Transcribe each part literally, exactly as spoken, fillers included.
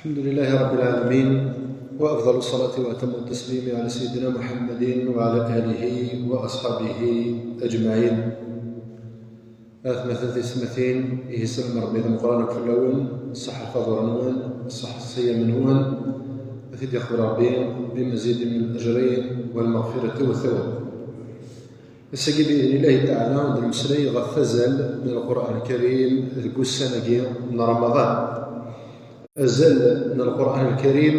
الحمد لله رب العالمين، وأفضل الصلاة وأتم التسليم على سيدنا محمد وعلى آله وأصحابه أجمعين. Atmaten tismatin, ihi sselm Rebbi d Meqqran akk fell-awen, ṣṣeḥḥa taḍur-nwen, ṣṣeḥḥa ṣṣiyam-nwen, ad t-id-yexdem Rebbi bimazid min al-ajrin wal-maɣfirati wat-tawab. Ass-agi, bi idnillahi taɛala, ad d-nemmeslay ɣef wazal n Lqur'an Lkarim deg ussan-agi n Ramaḍan. Azal n Lqur'an Lkarim,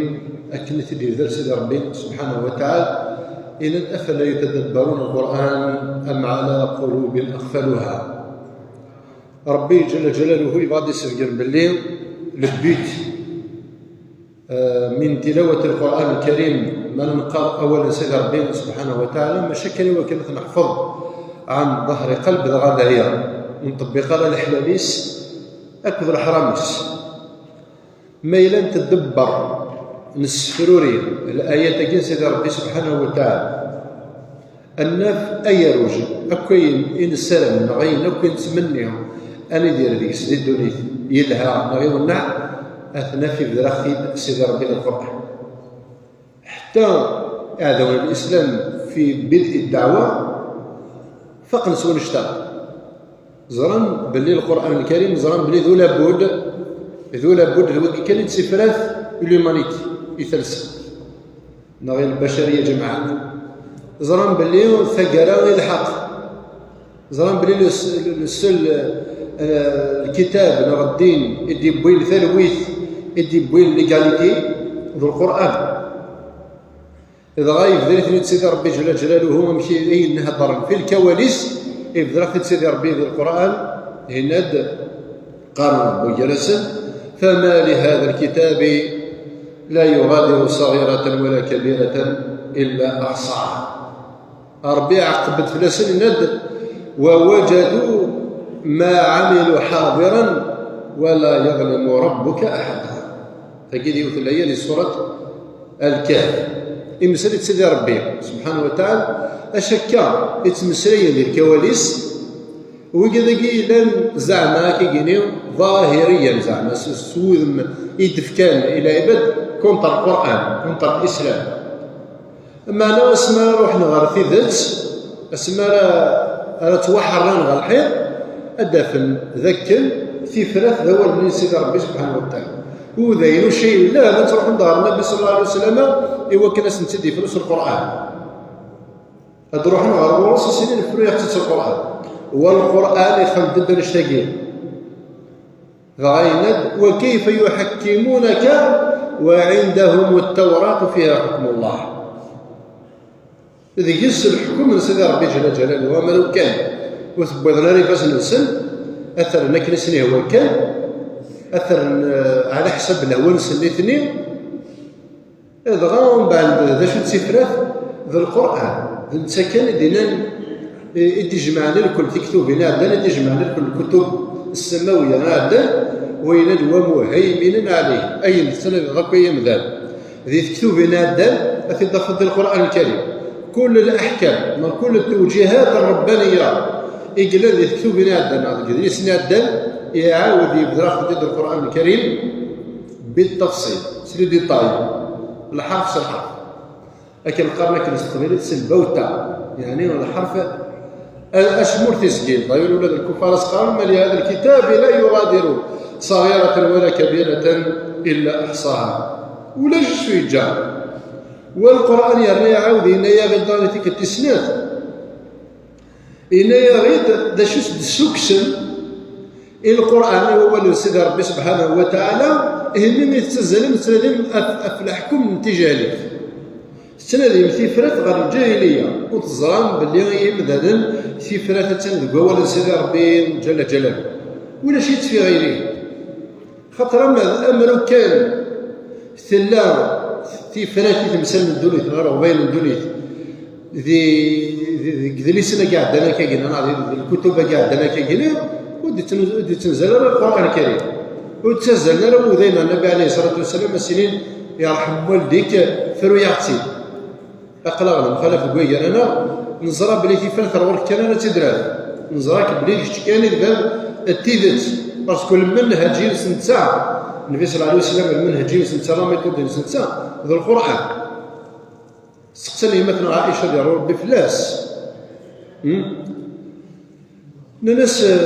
akken i t-id-yebder Sidi Ṛebbi subḥanahu wa taɛala, yenna-d: "Afala yatadabbaruna Lqur'an am ɛala qulubin aqfaluha." Ṛebbi ǧalla ǧalaluhu yebɣa ad d-isebgen belli le but, eh, min tilawat Lqur'an Lkarim, ma neqqar awal n Sidi Ṛebbi subḥanahu wa taɛala, mačči kan i wakken ad t-neḥfeḍ ɛan ḍahri qalb, dɣa d aya ur nṭebbiq ara leḥlal-is akked leḥram-is. Ma yella ntedebber, nessefruri l-ayat-agi n Sidi Ṛebbi subḥanahu wa taɛala, ad naf ayaruj akk ayen i nessaram neɣ ayen akk i nettmenni ad nidir deg-s di ddunit, yelha neɣ iwenneɛ, ad t-naf ibder-aɣ-t-id Sidi Ṛebbi di Lqur'an. Ḥetta iɛdawen n Lislam fi bid'i ddeɛwa faqen s wannect-a. Ẓran belli Lqur'an Lkarim, ẓran belli d ulabud, d ulabud d wagi kan i d tifrat i l'humanité, i talsa, neɣ i lbacariya ǧemɛa. Ẓran belli taggara i lḥeqq. Ẓran belli le s-, le seul, eh, lkitab neɣ ddin i d-yewwin talwit, i d-yewwin l'égalité, d Lqur'an. Dɣa yebder-iten-id Sidi Ṛebbi ǧalla ǧalaluhu, amek i, ayen heddren fi lkawal-is, yebder-aɣ-t-id Sidi Ṛebbi di Lqur'an, yenna-d, qqaren wiggar-asen: "Fama li hada lkitabi la yuɣadiru saɣiratan wala kabiratan illa aḥṣaha." Ṛebbi iɛeqqeb-d fell-asen, yenna-d: "Wa wajadu ma ɛamilu ḥadiran wala yaḍlimu ṛebbuka aḥada." Tagi d yiwet n laya di surat Al-Kahf. Imessel-itt Sidi Ṛebbi subḥanahu wa taɛala, acu akka i ttmeslayen di lkawal-is, wigad-agi yellan zeɛma, akka gini, ḍahiriyan, zeɛma s, s wudem i d-fkan i lɛibad, contre Lqur'an, contre Lislam. Meɛna asmi ara ruḥen ɣer tidet, asmi ara, ara ttwaḥerran ɣer lḥiḍ, ad d-afen d akken tifrat d awal-nni n Sidi Ṛebbi subḥanahu wa taɛala. U d ayen ucci yellan ad truḥem-d ɣer Nnbi ṣalla Llahu ɛalayhi wa sallam i wakken ad sen-tt-id-yefru s Lqur'an. Ad d-ruḥen ɣer ɣur-s, ad s-inin: "Fru-yaɣ-tt-id s Lqur'an." Wa Lqur'an ixeddem-d annect-agi. Dɣa yenna-d: "Wa kayfa yuḥakkimunaka wa ɛindahum ttawratu fiha ḥukmullah." Deg-s leḥkem n Sidi Ṛebbi ǧalla ǧalaluhu, amer ukan ur t-wwiḍen ara ifassen-nsen, ad t-rren akken i sen-ihwa kan, ad t-rren, eh, ɛla ḥsab lehwa-nsen nitni. Dɣa umbeɛd d acu d tifrat? D Lqur'an. D netta kan i d-yennan, i, i d-ijemɛen irkel tiktubin iɛeddan, i d-ijemɛen irkel lkutub ssamawiya iɛeddan, wa yenna-d: "Wa muhayminen ɛalayh." Ayen tettnadiḍ akk ay amdan di tektubin iɛeddan, ad t-id-tafeḍ di Lqur'an Lkarim. Kul laḥkam neɣ kul ttewǧihat ṛṛebbaniya i yellan di tektubin iɛeddan neɣ deg yedlisen iɛeddan, iɛawed yebder-aɣ-tent-id Lqur'an Lkarim, بالتفصيل, s les détails, lḥerf s lḥerf. Akken qqaren akken s teqbaylit, s lbawta, yeɛni lḥerf a-, acmur tizgil. D'ailleurs, ula d lkuffar as-qqaren: "Ma li hada lkitabi la yuɣadiru saɣiratan wala kabiratan illa aḥṣaha." Ulac acu yeǧǧa. Wa Lqur'an yerna iɛawed yenna-yaɣ-id daɣen i tikkelt tis snat. Yenna-yaɣ-id d acu s-d-ssukksen i Lqur'an, i wawal n Sidi Ṛebbi subḥanahu wa taɛala, ihi mi tettazzalem, tettnadim af, af leḥkem n tijahlit. Tettnadim tifrat ɣer lǧahiliya, u teẓram belli i yimdanen tifrat attan deg wawal n Sidi Ṛebbi ǧalla ǧalaluhu. Ulac i ttfiɣ ili. Xaṭer ama d amru kan tella tifrat i temsal n ddunit, neɣ iɣbayen n ddunit, di, di, deg idlisen-agi iɛeddan akkagi, neɣ di, di lkutub-agi iɛeddan akkagi, ur d-ittnu-, ur d-ittenzal ara Lqur'an Lkarim. Ur ttazzalen ara wudayen ɣer Nnbi ɛalayhi ṣṣalatu wassalam, a s-inin: "Yerḥem waldik, fru-yaɣ-tt-id." Aql-aɣ nemxalaf deg wagar-aneɣ, neẓra belli tifrat ar ɣur-k kan ara tt-id-nerr. Neẓra-k belli d kečč kan i d bab n tidet, parce que lmanhaj-ines netta, Nnbi ṣella Llahu ɛalayhi wa sallam, lmenhaj-ines netta, la méthode-ines netta, d Lqur'an. Seqsan yemma-tneɣ Ɛica di Ṛebbi fell-as. Hmm? Nnan-as, eh,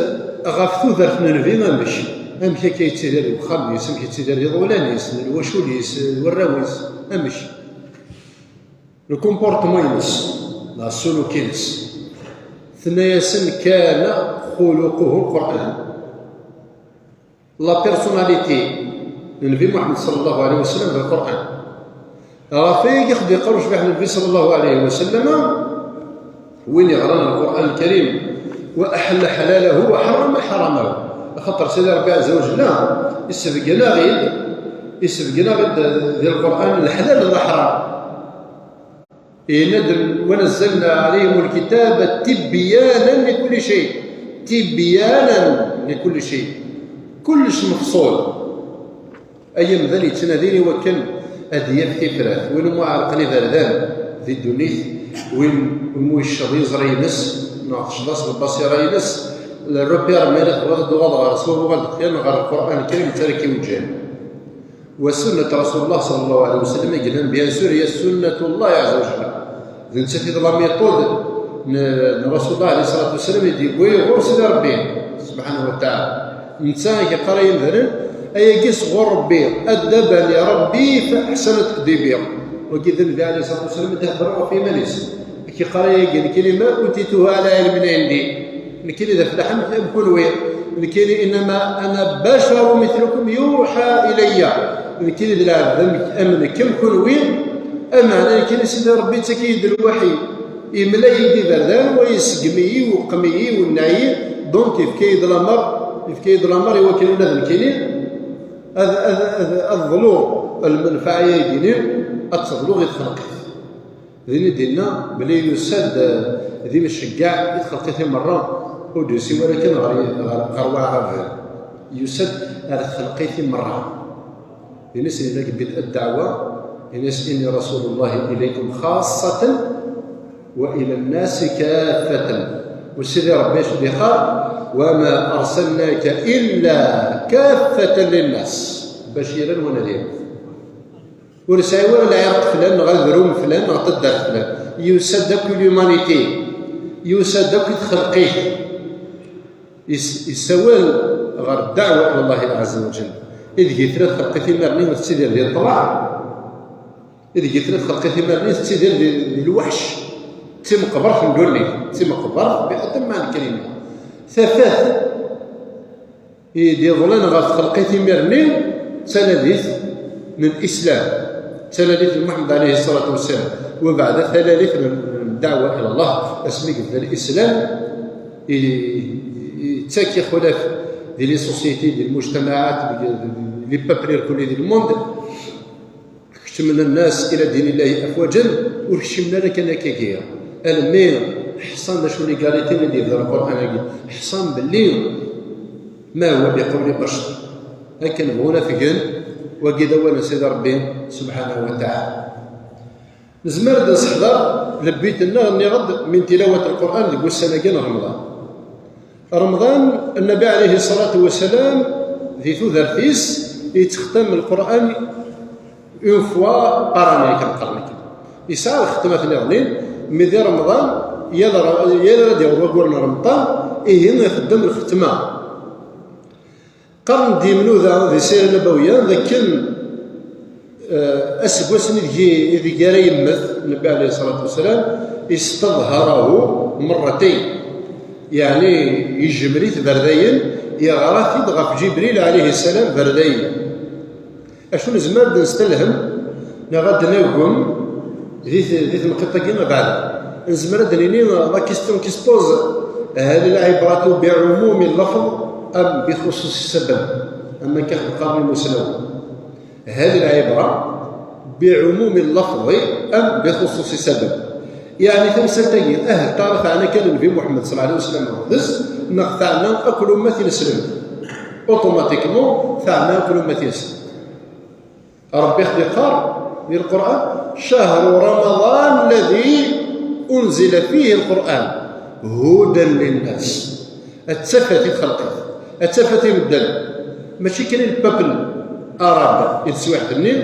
ɣef tudert n Nnbi, amek? Amek akka yettidir di wexxam-is, amek yettidir di iḍulan-is, n lwacul-is, d warraw-is, amek? Le comportement-ines, la suluk-ines. Tenna-yasen: كان خلقه القرآن. La personnalité n Nnbi Muḥemmed ṣella Llahu ɛalayhi wa sallam d Lqur'an. Ɣef wayagi i ɣ-d-yeqqar ucbiḥ n Nnbi ṣella Llahu ɛalayhi wa sallam, win yeɣran Lqur'an Lkarim, وأحل حلاله وحرم حرامه. Axaṭer Sidi Ṛebbi ɛezza wa jella isbeggen-aɣ-id, isbeggen-aɣ-id di Lqur'an leḥlal d leḥram. Yenna-d: ونزلنا عليهم الكتاب تبيانا لكل شيء. تبيانا لكل شيء. Kullec mefṣul. Ay amdan yettnadin i wakken ad d-yaf tifrat. Win umi ɛerqen iberdan di ddunit, win umi yecceḍ yiẓri-ines, neɣ tecceḍ-as lbasira-ines, le repère ma yella tebɣiḍ ad d-tuɣaleḍ ɣer ṣṣwab, uɣal-d ɣer Lqur'an Lkarim, nettarra-k iwejjan. وسنة رسول الله صلى الله عليه وسلم, i yellan, bien sûr, هي سنة الله عز وجل. D nettat i d la méthode n, n Rasulullah alayhi ṣṣalatu wassalam i d-yewwi ɣur Sidi Ṛebbi subḥanahu wa taɛala. Netta i yeqqar i yimdanen, ayagi sɣur Ṛebbi, أدبني ربي فأحسن تأديبي. Wagi d Nnbi alayhi ṣṣalatu wassalam i d-ihedṛen ɣef yiman-is. Ak-iqqar ayagi: nekkini ما أوتيته على علم عندي. Nekkini d afellaḥ am, am kunwi. Nekkini إنما أنا بشر مثلكم يوحى إلي. Nekkini d lɛebd am, am nekk, am kunwi. Ameɛna nekkini Sidi Ṛebbi yettak-iyi-d lwaḥi. Imla-yi-d iberdan, wa iseggem-iyi, iweqqem-iyi, iwenneɛ-iyi. Donc yefka-yi-d lamer, yefka-yi-d lamer i wakken ula d nekkini ad, ad, ad, ad ḍluɣ lmenfaɛa-yagi-ni, ad teḍluɣ i txelqit. Din i d-yenna belli yusa-d, eh, d imceggeɛ i txelqit i merra, ur d-yusi wara kan ɣer, ɣer, ɣer Waɛraben. Yusa-d ar txelqit i merra. Din i s-yenna deg بدء الدعوة, yenna-as: إني رسول الله إليكم خاصة وإلى الناس كافة. U Sidi Ṛebbi acu d-iqqar: وما أرسلناك إلا كافة للناس بشيرا ونذيرا. Ur nesɛi wara lɛirq flan, neɣ adrum flan, neɣ taddart flan. Yusa-d akk i l'humanité. Yusa-d akk i txelqit. Is-, yessawal ɣer ddeɛwa ila Llahi ɛazza wa jall. Ideg i tella txelqit imir-nni ur tettidir di ṭṭmaɛ. Ideg i tella txelqit imir-nni tettidir di, di lweḥc. D timeqbert n ddunit. D timeqbert bi aṭṭam mɛna lkalima. Tafat i d-iḍlan ɣef txelqit imir-nni d tanadit n Lislam, d tanadit n Muḥemmed ɛalayhi ṣṣalatu wassalam, wa beɛda tanadit n, n ddeɛwa ila Llah, asmi yebda Lislam i, i, yettak ixulaf di les sociétés, di lmujtamaɛat, di, di, di les peuples irkelli di le monde. Kecmen nnas ila dinillahi afwaǧan, ur kcimen ara kan akkagi. Almi ḥṣan d acu l'égalité i d-yebder Lqur'an-agi, ḥṣan belli ma huwa biqawli bacer. Akken bɣun ad t-gen, wagi d awal n Sidi Ṛebbi subḥanahu wa taɛala. Nezmer ad nseḥḍer le but-nneɣ, nniɣ-d, min tilawat Lqur'an deg wussan-agi n Remḍan. Remḍan, Nnbi ɛalayhi ṣṣalatu wassalam, di tudert-is, yettextam Lqur'an une fois par année, akken qqaren akken. Yesɛa lxetma-t niḍnin, mi di Remḍan, yal ra-, yal ara d-yaweḍ waggur n Remḍan, ihi ixeddem lxetma. Qqaren-d yimnuda di Sira Nnabawiya d akken, eh, aseggas ideg, ideg ara yemmet Nnbi ɛalayhi ṣṣalatu wassalam, استظهره مرتين. Yeɛni, yejmer-it berdayen, yeɣra-t-id ɣef Ǧibril ɛalayhi ssalam berdayen. Acu nezmer ad d-nestelhem, neɣ ad d-nagem di t-, di tenqiḍt-agi abeɛda? Nezmer ad d-nini la question qui se pose: هل العبرة بعموم اللفظ أم بخصوص السبب؟ Am akka qqaren imusnawen. هل العبرة بعموم اللفظ أم بخصوص السبب؟ Yeɛni tamsalt-agi, ahat teɛna kan Nnbi Muḥemmed ṣella Llahu ɛalayhi wa sallam weḥd-s, neɣ teɛna akk lummat ineslen? Automatiquement, teɛna akk lummat ineslen. Ṛebbi i ɣ-d-iqqar di Lqur'an: شهر رمضان الذي أنزل فيه القرآن هدى للناس. Ad tafat i txelqit, ad tafat i medden. Mačči kan i le peuple Arab i teswiɛt-nni,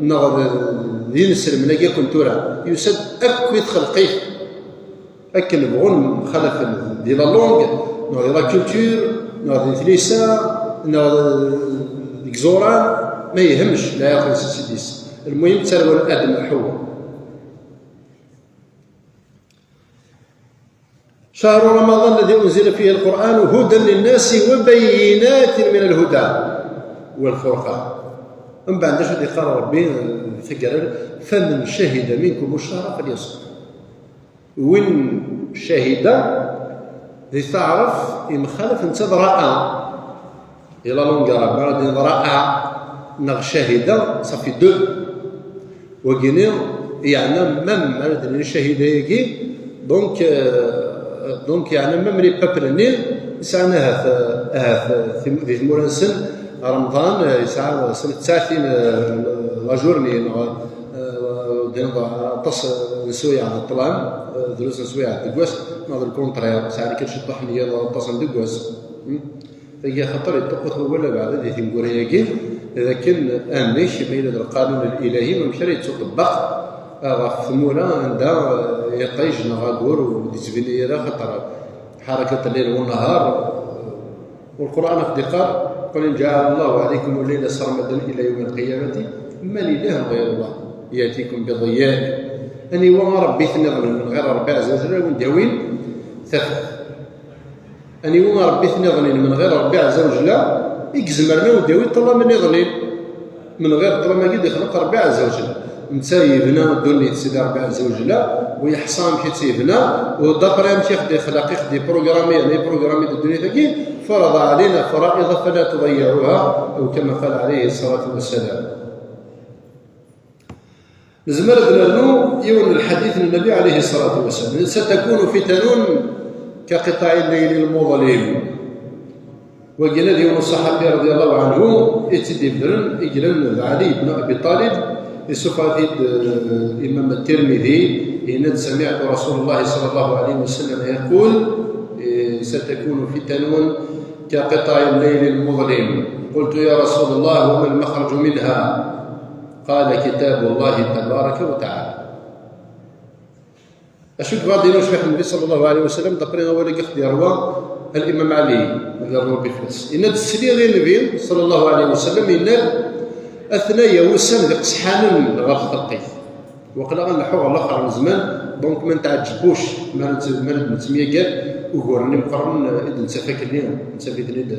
neɣ d, d ineslem-agi akk n tura, yusa-d akk i txelqit. Akken bɣun mxalafen di la langue, neɣ di la culture, neɣ di tlisa, neɣ deg iẓuran, ma yehmec la yaqen s sidis. Lmuhim, ttarwen Adem d Ḥewwa. شهر رمضان الذي أنزل فيه القرآن هدى للناس وبينات من الهدى والفرقان. Mbeɛd, acu d-yeqqar Ṛebbi, eh, taggara, فمن شهد منكم الشهر فليصمه. Win cahida, di taɛrabt, yemxalaf netta d ra'a. Di la langue arabe, ara d-nini ra'a neɣ cahida, ça fait deux. Wagini, yeɛna même, ara d-nini cahida-agi, donc, euh, donc, yeɛna même les peuples-nni, sɛan ahat, ahat, tim-, di tmura-nsen, Remḍan, euh, yesɛa sna tsaɛtin, euh, la journée, neɣ, euh, d-, aṭas n sswayeɛ d ṭṭlam, euh, drus n sswayeɛ deg wass, neɣ d le contraire, sɛan kan ciṭuḥ n yiḍ, aṭas n deg wass. Hmm? Tagi axaṭer yeṭṭuqqut wawal abeɛda di tineggura-agi, d akken amek ma yella d lqanun ilahi, amek ara yettuṭebbaq ɣef tmura anda, eh, iṭij neɣ agur ur d-yettbini ara, axaṭer حركة الليل والنهار, eh, Lqur'an ad d-iqqar: قل إن جعل الله عليكم الليل سرمدا إلى يوم القيامة من إله غير الله يأتيكم بضياء. Aniwa arebbi-ten iḍnen min ɣir Ṛebbi ɛezza wa jalla, win d-yawin tafat? Aniwa arebbi-ten iḍnin min ɣir Ṛebbi ɛezza wa jalla i izemren ad wen-d-yawi ṭṭlam n iḍnin? Min ɣir ṭṭlam-agi d-ixleq Ṛebbi ɛezza wa jalla. Netta yebna ddunit, Sidi Ṛebbi ɛezza wa jalla, u yeḥṣa amek i tt-yebna, u d'après amek i ɣ-d-ixleq, i ɣ-d-iprogrammi, yerna iprogrammi-d ddunit-agi, فرض علينا فرائض فلا تضيعوها، أو كما قال عليه الصلاة والسلام. Nezmer ad nernu yiwen n lḥadit n Nnbi ɛalayhi ṣṣalatu wa ssalam: ستكون فتن كقطع الليل المظلم. Wagi d yiwen n ṣṣaḥabi, radiyallahu anhu, i tt-id-ibedren, i yellan d Ɛli ibn Abi Ṭalib, isuffeɣ-it-id, eh, Imam Tirmidi, yenna-d: سمعت رسول الله صلى الله عليه وسلم يقول، eh, ستكون فتن كقطع الليل المظلم. قلت: يا رسول الله، وما المخرج منها؟ قال: كتاب الله تبارك وتعالى. Acu i yebɣa ad d-yini ucbiḥ Nnbi ṣalla Llahu ɛalayhi wa sallam, d'après awal-agi i ɣ-d-yerwa Al-Imam Ɛli, ad yernu Ṛebbi fell-as? Yenna-d: sliɣ i Nnbi ṣalla Llahu ɛalayhi wa sallam yenna-d: atnaya wussan d iqesḥanen ɣer lxelq-ik. Waqila ad nleḥḥu ɣer laxer n zzman, donc ma netɛeǧǧeb uc, ma nett-, ma nettemyagar uguren imeqqranen i d-nettaf akkenni, nettaf-iten-id,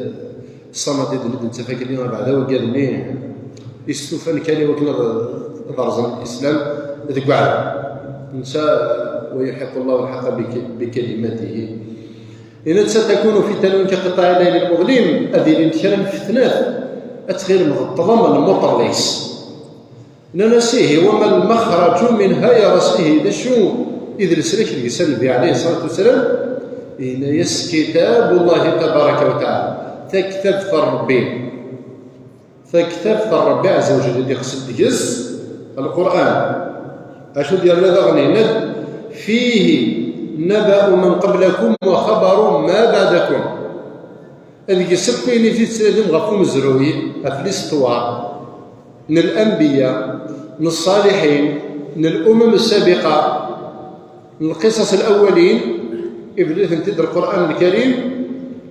ṣṣamad i d-nettaf akkenni, abeɛda wigad-nni istufan kan i wakken ad, ad rẓen Lislam deg uɛdaw. Netta, ويحق الله الحق بك-، بكلمته. Yenna-d: ستكون فتن كقطع الليل المظلم, ad ilint kra n fitnat, ad tɣilem d ṭṭlam n lmuṭellis. Nnan-as: ihi, وما المخرج منها يا رسول، ihi, d acu i d leslak deg-s Nnbi ɛalayhi ṣṣalatu wa ssalam? Yenna-yas: كتاب الله تبارك وتعالى, taktabt n Ṛebbi. Taktabt n Ṛebbi ɛezza wa jalla i d-iqsed deg-s Lqur'an. Acu d-yerna daɣen yenna-d: فيه نبأ من قبلكم وخبر ما بعدكم. Ad deg-s akk ayen i tettnadim ɣef umezruy, ɣef l'histoire n lanbiya, n ṣṣaliḥin, n lumam ssabiqa, n lqisas lawalin, ibedd-iten-id Lqur'an Lkarim,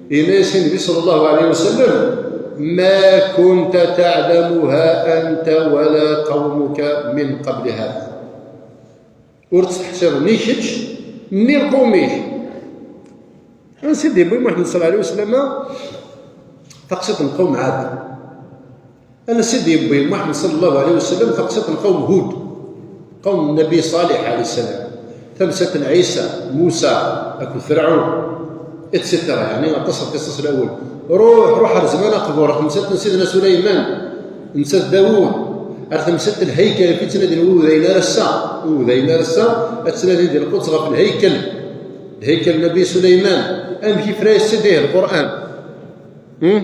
yenna-yas Nnbi ṣalla Llahu ɛalayhi wa sallam: ما كنت تعلمها أنت ولا قومك من قبل هذا. Ur tt-teḥṣiḍ ni kečč, ni lqum-ik. Ansi d-yewwi Muḥemmed ṣalla Llahu ɛalayhi wa sallam taqsiṭ n qawm Ɛad? Ansi d-yewwi Muḥemmed ṣalla Llahu ɛalayhi wa sallam taqsiṭ n qawm Hud, qawm Nnbi Ṣaliḥ ɛalayhi ssalam, tamsalt n Ɛisa, Musa, akked Ferɛun, et cetera. Yeɛni aṭas n lqisas lawal. Ruḥ, ruḥ ar zzman aqbur, tamsalt n Sidna Suleyman, netta d Dawud, ar tamsalt n lhaykel, i ttnadin ur udayen ara ass-a, ur udayen ara ass-a, ad ttnadin di Lquds ɣef lhaykel, lhaykel n Nnbi Suleyman, amek i yefra-yas-id ih Lqur'an. Hmm?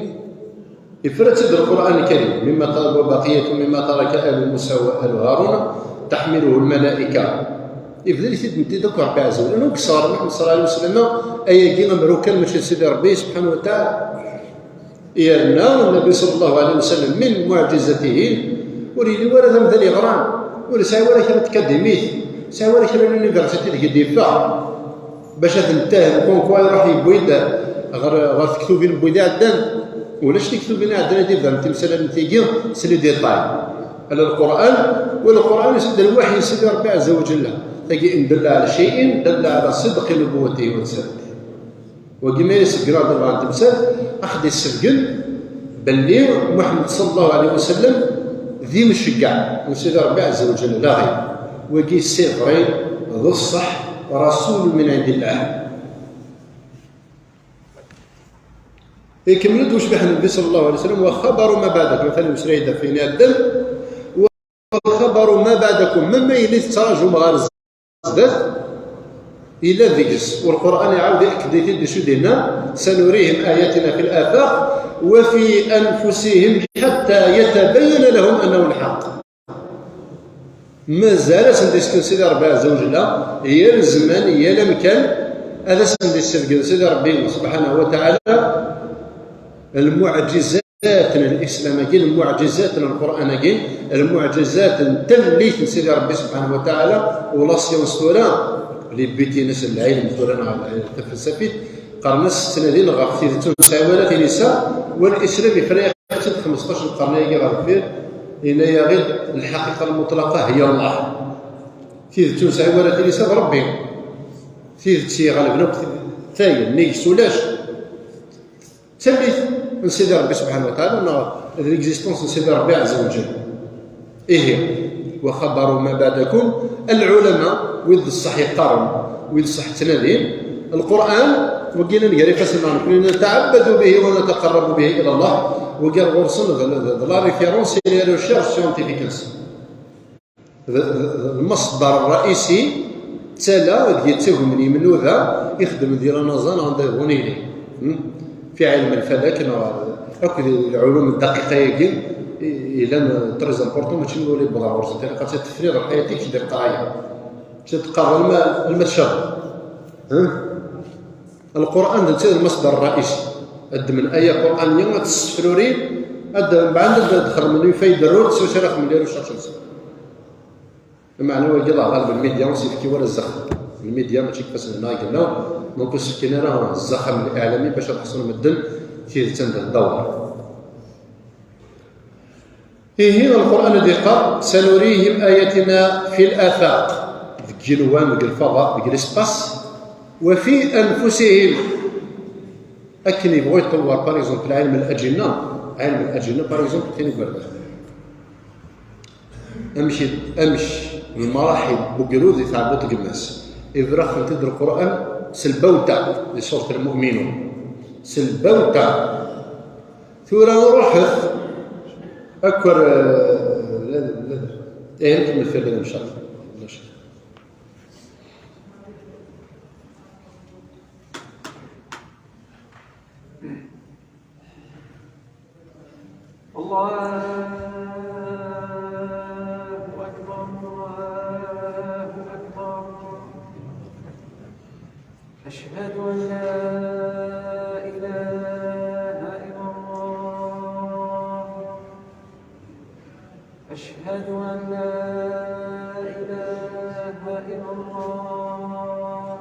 Yefra-tt-id Lqur'an Lkarim, مما ترك، وبقية مما ترك آل موسى وآل هارون تحمله الملائكة. Ibder-it-id-nti-d akk Ṛebbi ɛezza wa jalla. Anwa i yesɣer Muḥemmed ṣalla Llahu ɛalayhi wa sallam ayagi amrukan mačči d Sidi Ṛebbi subḥanahu wa taɛala? Yerna Nnbi ṣalla Llahu ɛalayhi wa sallam, min muɛǧizatihi, ur yelli wara d amdan yeɣran, ur yesɛi wara kra n tkadimit, ur yesɛi wara kra n université deg i d-yeffeɣ bac ad ten-ttahem, comme quoi iruḥ yewwi-d ɣer, ɣer tektubin n wid iɛeddan. Ulac tiktubin iɛeddan ad d-ibdan timsal am tigi s les détails. Ala Lqur'an, wa Lqur'an yesɛa-d lwaḥy n Sidi Ṛebbi ɛezza wa ǧalla. Tagi in dalla ɛala cay'in, dalla ɛala ṣidqi nubuwwatihi wa risalatihi. Wagi ma yessebgen Ṛebbi ɣer temsal, ad ɣ-d-yessebgen belli Muḥemmed ṣalla Llahu ɛalayhi wa sallam d imceggeɛ n Sidi Ṛebbi ɛezza wa ǧalla, la ɣir. Wagi c'est vrai, d ṣṣeḥ, rasul min ɛindillah. Ikemmel-d ucbiḥ n Nnbi ṣalla Llahu ɛalayhi wa sallam, wa xabaru ma baɛdakum, atan umeslay-d ɣef wayen iɛeddan, wa xabaru ma baɛdakum, ma yella tettraǧum ɣer zdat, yella deg-s, u Lqur'an iɛawed iɛekked-it-id d acu d-yenna, sanurihim ayatina fil afaq wa fi anfusihim hatta yatabayyana lahum annahu lḥaq. Mazal ad sen-d-yessken Sidi Ṛebbi ɛezza wa ǧalla, yal zzman, yal amkan, ad asen-d-yessebgen Sidi Ṛebbi subḥanahu wa taɛala lmuɛǧizat n lislam-agi, lmuɛǧizat n Lqur'an-agi, lmuɛǧizat n tallit n Sidi Ṛebbi subḥanahu wa taɛala. U la science tura, les B T ines n lɛilm tura neɣ tafelsafit, qqaren-as ttnadin ɣef tidet ur nesɛi wala tilisa, wa lislam ifra-yaɣ-tt-id xmesṭac n lqern-agi ɣer deffir, yenna-yaɣ-id lḥaqiqa lmutlaqa hiya Allah. Tidet ur nesɛi wala tilisa d Ṛebbi. Tidet iɣelben akk tayen, nnig-s ulac. D tallit n Sidi Ṛebbi subḥanahu wa taɛala neɣ d l'existence n Sidi Ṛebbi ɛezza wa ǧalla. Ihi, wa xabaru ma baɛdakum, lɛulama, wid d ṣṣeḥ yeqqaren, wid d ṣṣeḥ ttnadin, Lqur'an, wagi llan gar ifassen-nneɣ, nekni nataɛabbadu bihi wa nataqarrabu bihi ila Allah, wagi ar ɣur-sen d, d, d la référence i les recherches scientifiques-nsen. D, d, d lmasdar ṛṛaisi, d tala deg yettagmen yimnuda ixeddmen di la NASA neɣ anda yebɣun yili. Hmm? Fi ɛilm lfalak neɣ akk di lɛulum ddaqiqa-agi, i, yellan très important, mačči n wala yewweḍ ɣur-sen. Tilaq ad tefriḍ lḥayat-ik di lqaɛa-ya. Mačči ad teqqareḍ alma, alma tcabeḍ. Hmm? Lqur'an d netta d lmasdar ṛṛaisi. Ad ddmen aya qur'aniyya, ad tessefrurin, ad d-, mbeɛd ad d-xedmen ifayda rrut, s wacu ara xedmen les recherches-nsen. Lmeɛna wagi d aɣrab n lmidya, ur s-yefki wara zzexxer. Lmidya mačči deg ifassen-nneɣ i yella, donc ur s-fkin ara zzexxer n liɛlami bac ad ḥṣun medden tidet anda tdawwer. Ihi, Lqur'an ad iqqar, sanurihim ayatina fil afaq, deg yigenwan, deg lfaḍa, deg l'espace, wa fi anfusihim. Akken yebɣu yeṭṭewwer, par exemple, ɛilm al-ajinna, ɛilm al-ajinna, par exemple, tin igerdan. Amek i, amek lmaraḥil n ugrud i tɛebbuḍ tgemmas. Ibra-tent-id Lqur'an s lbawta, di surat Lmu'minun. S lbawta. Tura ruḥet akk ar, eh, la, la, eh, nkemmel fell-awen, inchallah. الله أكبر، الله أكبر. أشهد أن لا إله إلا الله. أشهد أن لا إله إلا الله.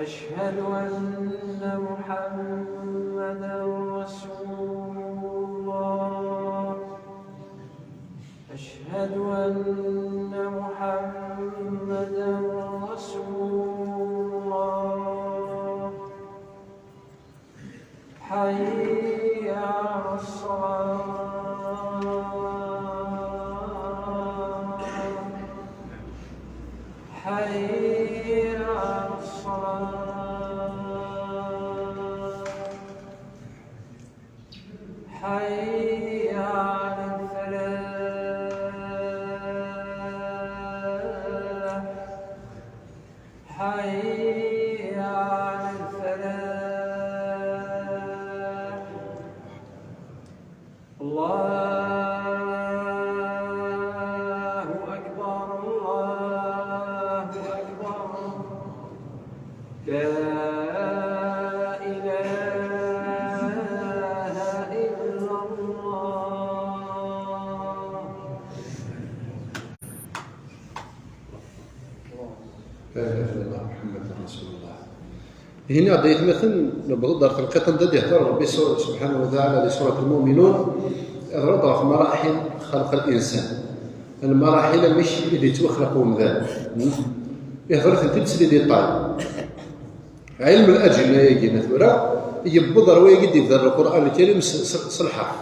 أشهد أن محمدا رسول الله. أشهد أن محمدا رسول الله. حي على الصلاة. حي على الصلاة. حي على الفلاح. إله إلا الله محمد رسول الله. Hini għadda jitmeten nbḍu dar telqiṭ anda d-ihder Rebbi su-, subḥanahu wa taɛala di surat Lmuminun, ihder-d ɣef maraḥil xalq l-insan. Lmaraḥil amek i d-yettwaxlaq umdan. Ihder-iten-id s les détails. Ɛilm l-aǧinna-agi n tura yewweḍ ar wayagi d-ibder Lqur'an Lkarim s, s, s lḥerf.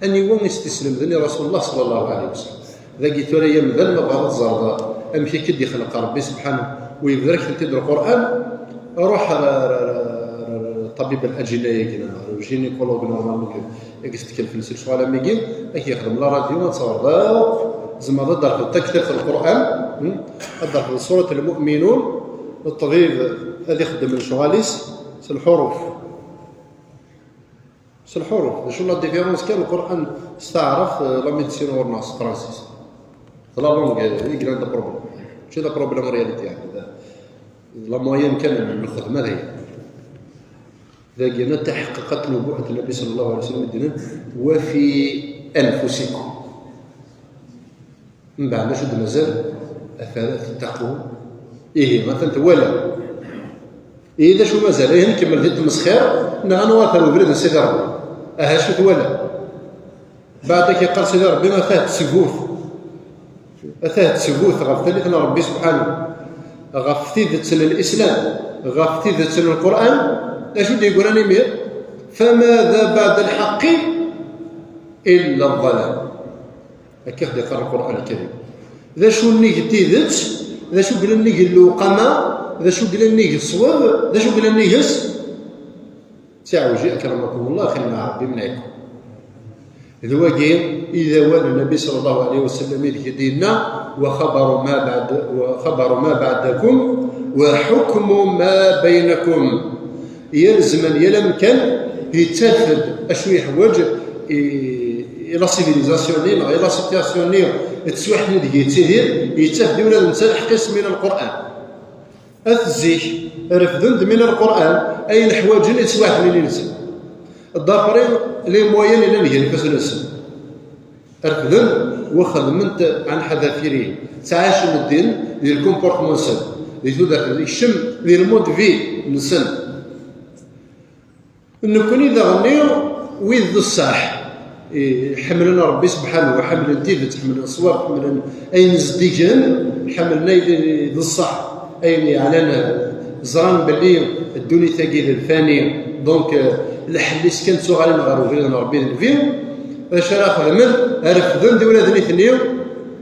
Aniwa i s-t-islemden i Rasulullah sallallahu alaihi wasallam? Dagi tura yamdan ma bɣiḍ ad teẓreḍ amek akka i d-ixleq Rebbi subḥanahu wa yebder-ak-tent-id Lqur'an, ruḥ ar, ar, ar, ar, ar ṭṭabib al-aǧinna-agi, neɣ ar gynécologue normalement i yestekkelfen s lecɣal am wigi, ad k-yexdem la radio ad teẓreḍ akk, tzemreḍ ad d-terfeḍ taktabt n Lqur'an, hmm? Ad d-terfeḍ surat Lmuminun, ṭṭbib ad ixeddem lecɣal-is s lḥuruf. S lḥuruf. D acu la différence kan Lqur'an s taɛrabt, eh, la médecine ɣur-neɣ s tefransist. D la langue, eh, i yellan d problème. Mačči d problème en réalité, yeɛni, d, d la moyenne kan n lxedma d aya. Dagi, taḥqiqat n nubuwat Nnbi sallallahu alayhi wa sallam i d-yennan, wa fi anfusikum. Mbeɛd, acu d-mazal? Afala tettaqum. Ihi, atan twala. Ihi, d acu mazal? Ihi, nkemmel di tmesxir, neɣ ad nuɣal ɣer ubrid n Sidi Rebbi? Aha, acu twala? Baɛd akka yeqqar Sidi Rebbi, atah ttbut. Atah ttbut ɣef tallit n Rebbi subḥanahu. Ɣef tidet n Lislam, ɣef tidet n Lqur'an, acu d-yeggran imir? Famada baɛda lḥaqqi illa ḍḍalal. Akka i ɣ-d-iqqar Lqur'an Lkarim. D acu nnig tidet, d acu yellan nnig lewqama, d acu yellan nnig ṣṣwab, d acu yellan nnig-s? Tiɛewji, akramakumullah, xilma Rebbi mneɛkum. D wagi i d awal n Nnbi sallallahu alayhi wa sallam i deg i d-yenna, wa xabaru ma bɛd-, wa xabaru ma bɛdakum, wa ḥukmu ma baynakum. Yal zzman, yal amkan, yettaf-d acu yeḥwaǧ i, i la civilisation-nni, neɣ i la situation-nni, tteswiḥen ideg yettidir, yettaf-d ula d netta lḥeqq-is min Lqur'an. At zik, refden-d min Lqur'an ayen ḥwaǧen i teswiḥen-nni-nsen. D'après les moyens yellan gar ifassen-nsen. Refden wa xedmen-t ɛan ḥadafiri, ttɛacen ddin di lkumportman-nsen, di tudert, ikcem di lmond vi-nsen. Nekkni daɣenni wid d ṣṣeḥ, i ḥemmlen Rebbi subḥanahu, ḥemmlen tidet, ḥemmlen ṣṣwab, ḥemmlen ayen zeddigen, ḥemmlen ayen d ṣṣeḥ, ayen yeɛnan, ẓran belli ddunit-agi d lfani, donc, eh, lḥell-is kan d tuɣalin ɣer ubrid n Rebbi d Nnbi. D acu ara xedmen? Refden-d ula d nitni,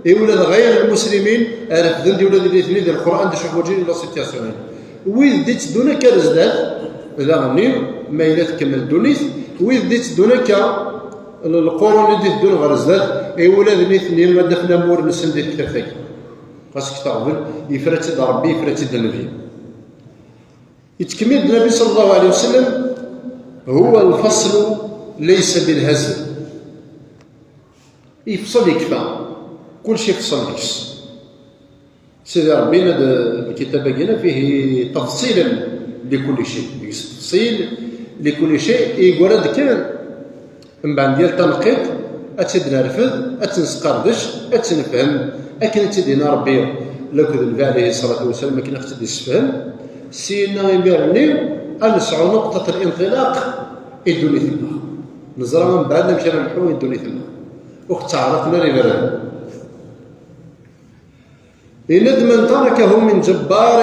i ula d ɣayr lmuslimin, refden-d ula d nitni di Lqur'an d acu ḥwaǧen i la situation-nni. Wid d-itteddun akka ar zdat, daɣenni, ma yella tkemmel ddunit, wid d-itteddun akka, l-, lqurun i d-iteddun ɣer zdat, i ula d nitni, ma d-afen amur-nsen di tektabt-agi. Ɣas kteɣben, yefra-tt-id Rebbi, yefra-tt-id Nnbi. Yettkemmil-d Nnbi sallallahu alayhi wa sallam, هو الفصل ليس بالهزل. Yefṣel yekfa. Kullec yefṣel deg-s. Sidi Rebbi yenna-d, eh, lkitab-agi, فيه تفصيلا لكل شيء. Deg-s tefṣil لكل شيء, yeggra-d kan. Mbeɛd yal tanqiṭ, ad tt-id-nerfed, ad tt-nesqerdec, ad tt-nefhem, akken i tt-id-yenna Rebbi, lakked Nnbi alayhi ṣṣalatu wa ssalam, akken i ɣ-tt-id-yessefhem. Syenna imir-nni, ad nesɛu نقطة الانطلاق i ddunit-nneɣ. Neẓra mbeɛd amek ara nḥu i ddunit-nneɣ. Ur ɣ-ttaɛraqen ara iberdan. Yenna-d: من تركه من جبار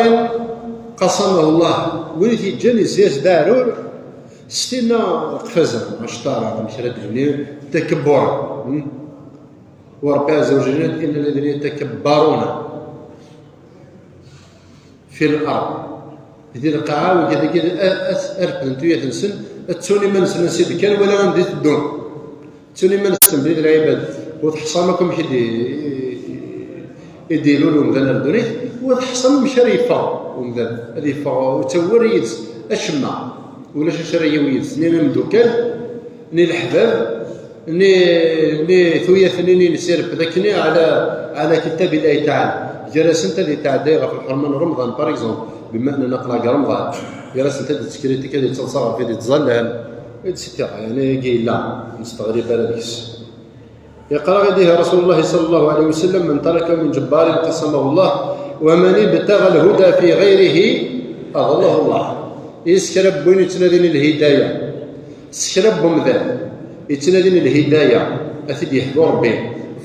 قصمه الله. Win i t-yeǧǧan yezzi-as d aɛrur, s tinna qfazen, acṭara, amek ara d-nini, takebbuṛa. Hmm? U Ṛebbi ɛezza wa jalla yenna-d: إن الذين يتكبرون في الأرض. Di lqaɛa, wigad-agi, a, a, a refden tuyat-nsen, ad ttun iman-nsen ansi d-kkan, wala anda i teddun. Ttun iman-nsen belli d lɛibad, u teḥṣam akk amek i d-, i d-ilul umdan ar ddunit, u teḥṣam amek ara yeffeɣ umdan. Ad yeffeɣ, ur yettawi ara yid-s acemma. Ulac acu ara yawi yid-s, ni imeddukal, ni leḥbab, ni, ni tuyat-nni i nesirfed akken ɛla, ɛla kitab Illahi Taɛala. Gar-asent ad yetɛedday ɣef lḥerma n Remḍan, par exemple, bima annna aql-aɣ deg Remḍan. Gar-asent ad yettekritik, ad yettaḍsa ɣef wid yettẓallan, et cetera. Yeɛni, agi yella, ur nesteɣrib ara deg-s. Yeqra-aɣ-d ihi Rasulullah sallallahu alayhi wa sallam: من تركه من جبار قصمه الله. ومن ابتغى الهدى في غيره أضله الله. Is kra n win yettnadin lhidaya s kra n wemdan, yettnadin lhidaya, ad t-id-yehdu Rebbi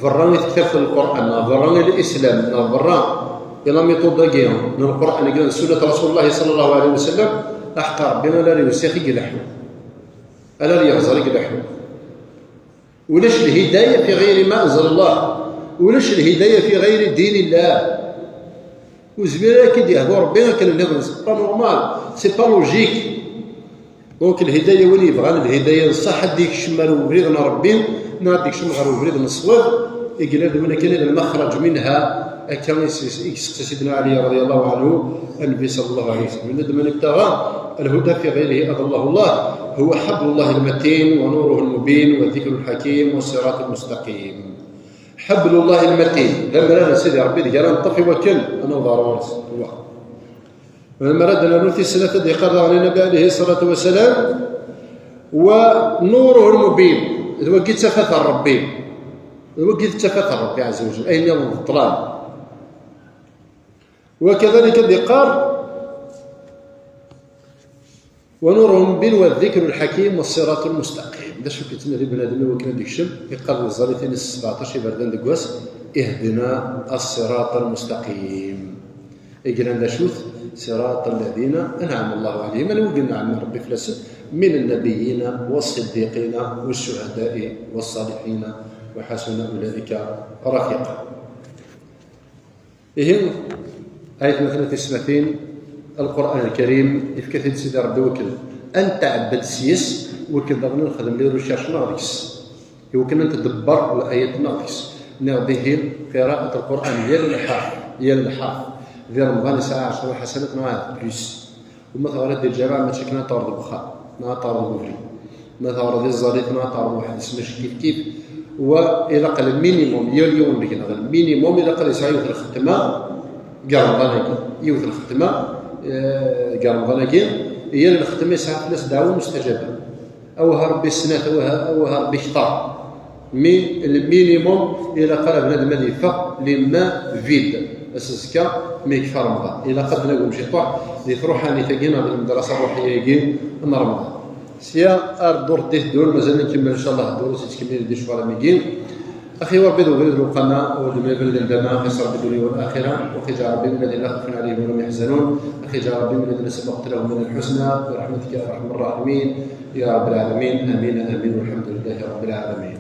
berra i tektabt n Lqur'an, neɣ berra i Lislam, neɣ berra i la méthode-agi n Lqur'an-agi n sunnat Rasulullah sallallahu alayhi wa sallam, aḥeqqa Rebbi ala rewsiɣ i ileḥḥu, ala ryeɣẓer i ileḥḥu. Ulac lhidaya fi ɣayri ma anzal Allah. Ulac lhidaya fi ɣayri din illah. Ur zmiren ara ad k-id-yehdu Rebbi akken nniḍen, c'est pas normal, c'est pas logique. Donc lhidaya, win yebɣan lhidaya n ṣṣeḥ, ad d-yekcem ar ubrid n Rebbi, neɣ ad d-yekcem ɣer ubrid n ṣṣwab, i yellan d win akken i d lmaxraǧ minha. Akka i s-, i yesseqsa Sidna Ali radiyallahu anhu Annabi sallallahu alayhi wa sallam. Yenna-d: من ابتغى الهدى في غيره أضله الله، هو حبل الله المتين ونوره المبين والذكر الحكيم والصراط المستقيم. حبل الله المتين, d amrar n Sidi Ṛebbi deg ara neṭṭef i wakken ad naweḍ ɣer ɣur-s. Wa. Melmi ara d-nernu tis snat, ad d-yeqqar daɣen Nnbi alayhi ṣṣalatu wassalam: ونوره المبين, d wagi d tafat n Ṛebbi, d wagi d tafat n Ṛebbi ɛazza wa jall, ayen nniḍen d ṭṭlam. وكذلك ad d-yeqqar: ونوره المبين والذكر الحكيم والصراط المستقيم. D acu i yettnadi bnadem i wakken ad d-yekcem? Yeqqar di tẓallit-ines sbeɛṭac iberdan deg wass: اهدنا الصراط المستقيم. I yellan d acu-t? صراط الذين أنعم الله عليهم, anwa i yenɛem Ṛebbi fell-asen? من النبيين والصديقين والشهداء والصالحين وحسن أولئك رفيقا. Ihi, aytmaten tisetmatin, Lqur'an Lkarim yefka-t-id Sidi Ṛebbi wakken ad nteɛbed s-yes, wakken daɣen ad nexdem les recherches-nneɣ deg-s, i wakken ad ntdebber layat-nneɣ deg-s. Nniɣ-d ihi, qiraءة Lqur'an, yal lḥerf, yal lḥerf di Remḍan yesɛa ɛecra lḥasanat neɣ ahat plus. U ma teɣriḍ di lǧameɛ, mačči akken ad teɣreḍ deg uxxam neɣ ad teɣreḍ deg ubrid, ma teɣreḍ di tẓallit neɣ ad teɣreḍ weḥd-s, mačči kif kif. Wa ilaq le minimum, yal yiwen deg-neɣ le minimum ilaq ad yesɛu yiwet n lxetma deg Remḍan-agi, yiwet n lxetma, eh, deg Remḍan-agi, yal lxetma yesɛa fell-as ddeɛwa mustajaba. Awah Ṛebbi snat, awah, awah Ṛebbi kter. Mais le minimum, ilaq ara bnadem ad yeffeɣ les mains vides. Azekka, mi yekfa Remḍan, ilaq ad d-nagem ciṭuḥ di truḥanit-agi neɣ di lmedrasa ṛṛuḥiya-agi n Remḍan. Sya ar ddurt d-iteddun, mazal nkemmel, incallah, ddurus yettkemmilen di ccɣel-agi. أخي وربي ذو بريد القناة والجميع بن دندمة، أخي صاحب الدنيا والآخرة، وأخي جاء ربي من الذين لا خوف عليهم ولا هم يحزنون، أخي جاء ربي من الذين سبقت لهم من الحسنى، برحمتك يا أرحم الراحمين يا رب العالمين. آمين، آمين، والحمد لله رب العالمين.